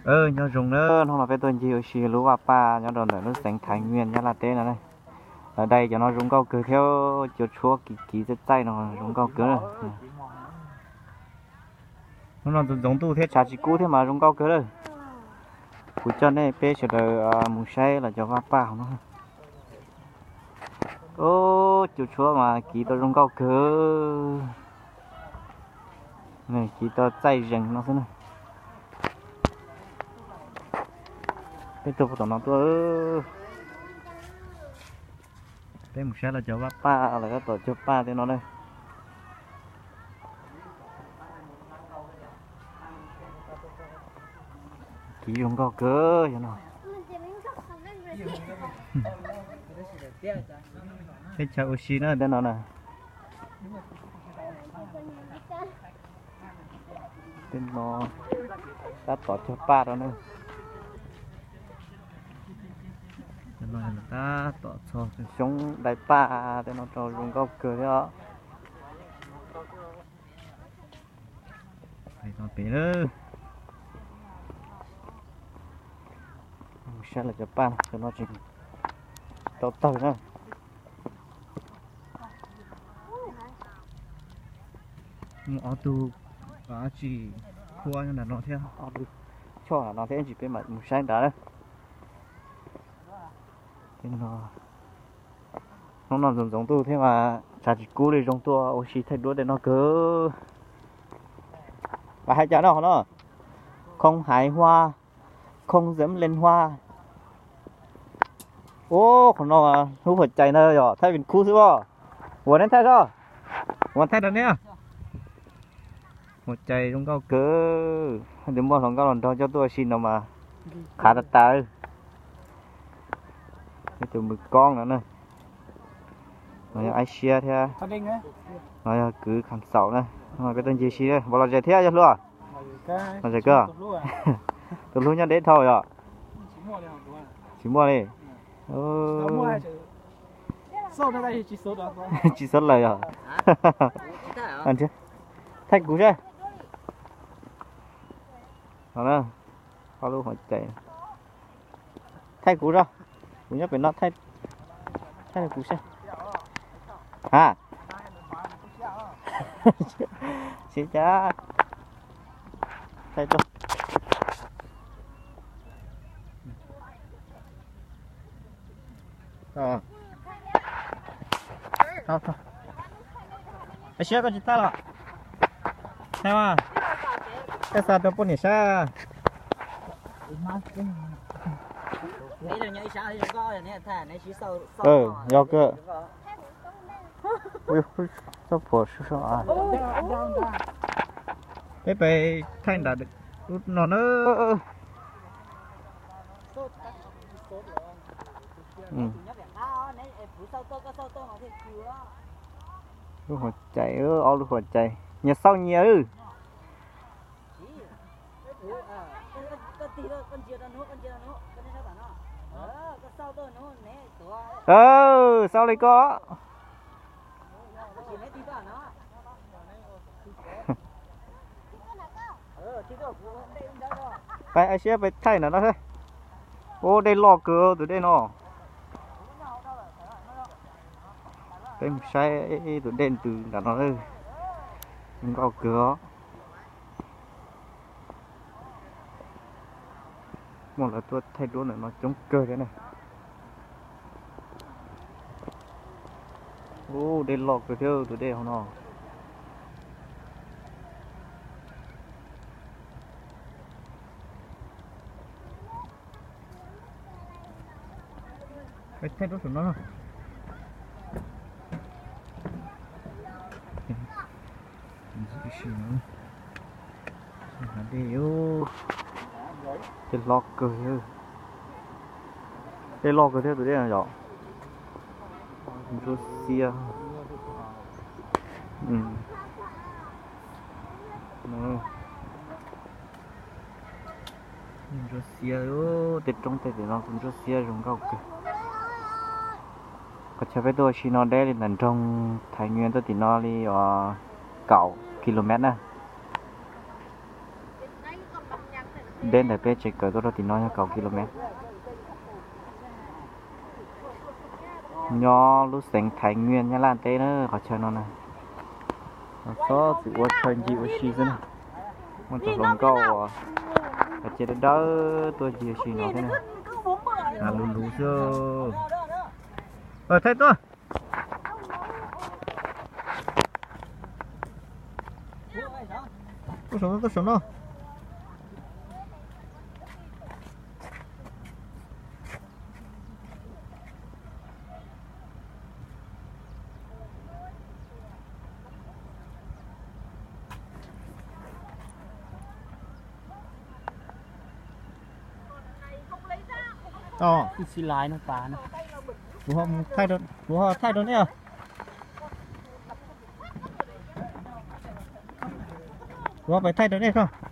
Nyob zoo na, hnub no peb tuaj ncig ua si lub vaj paj nyob rau ntawm lub xeev Thaiv Nyuaj Nyab Laj teb no na. Lawv dai cov no zoo nkauj kawg thiab, cua tshuab kiv kiv txaij txaij no zoo nkauj kawg na. Hnub no ntxoov ntxoov ntuj thiab tshav tsis kub thiab mas zoo nkauj kawg lawm. Kuv coj nej peb sawv daws mus saib los cov vaj paj hauv no. Cua tshuab mas kiv tau zoo nkauj kawg. Kiv tau txaij zees no xwb na. Peb tuaj puag tom no tuaj. Peb mus saib los cov vaj paj lawv tab tom cog paj tej no na. Kiv zoo nkauj kawg yog no. Peb chaw ua si na tej no na. Tej no tab tom cog paj rau na. Tab tom txog xyoob dai paj tej no rau zoo nkauj kawg thiab os. Pem, saib los cov paj no tsis tau tawg na. Muaj ob tug dab tsi khuab nyob nram no thiab, ob tug choj nram no thiab, ib tsam peb mam mus saib nrad na. Hnub no ntxoov ntxoov ntuj thiab mas tshav tsis kub li, zoo tuaj ua si thaij duab tej no kawg. Lawv hais cas no qhov no? Khoo haiv hua, khoo zem len hua. Ub, qhov no lub huam cais ntag yog thaij vim khub xwb os. Ua neb thaij soj, ua thaij rau neb. Huam cais zoo nkauj kawg, hais tias muaj hluas nkauj hluas nraug coj tuaj ua si no mas qhav tas tas. Ib tug mws koob no na. No yog Aib Siab thiab. No yog kwv Kham Xaum na. Peb tuaj ncig si, Npau Los Zes thiab yog hluas. Los Zes koj. Tus hlub nyob deb dhau yom? Tsis muaj li. Tsis xav lawm yog? Thaij kuv seb. Ob lub huam cais. Thaij kuv seb, kuv nyob pem no, thaij kuv seb. Ha, siab cas. Thaij rau. Aib Siab, koj tsis thaij los? Thaij mas. Koj xa rau poj niam saib. Yog kawg. Txoj phuam sub sub. Peb pem thaij nram lub no na. Lub huam cais, ob lub huam cais, nyias xauj nyias. Xauj li koj. Peb, Aib Siab, peb thaij ntawm no seb. Ub, dej loj kawg tus dej no. Peb mus saib tus dej ntws nram no, zoo nkauj kawg os. Muaj lawv tuaj thaij duab ntawm no coob kawg thiab na. Ub, dej loj kawg thiab tus dej hauv no. Peb thaij duab saum no. Dej, dej loj kawg, dej loj kawg thiab tus dej no yom. Ntsuab xiab. Ntsuab xiab, tej roob tej tim no kuj ntsuab xiab zoo nkauj kawg. Qhov chaw peb tuaj ua si no deb li ntawm nroog Thaiv Nyuam tuaj tim no li kaum kilomev na. Deb ntawm peb tsev kawm tuaj rau tim no yog kaum ki lo mev. Nyob lub xeev Thaiv Nyuaj Nyab Laj teb na, qhov chaw no na. Txhob txwm ua chaw ncig ua si xwb na. Muaj cov hluas nkauj uas hais cia dawb dawb tuaj ncig ua si no thiab na. Luv luv xwb. Thaij tuaj. Tuaj saum no, tuaj saum no. Twb tsis lais no pas no. Kuv ho thaij rau neb os. Kuv ho pais thaij rau neb os.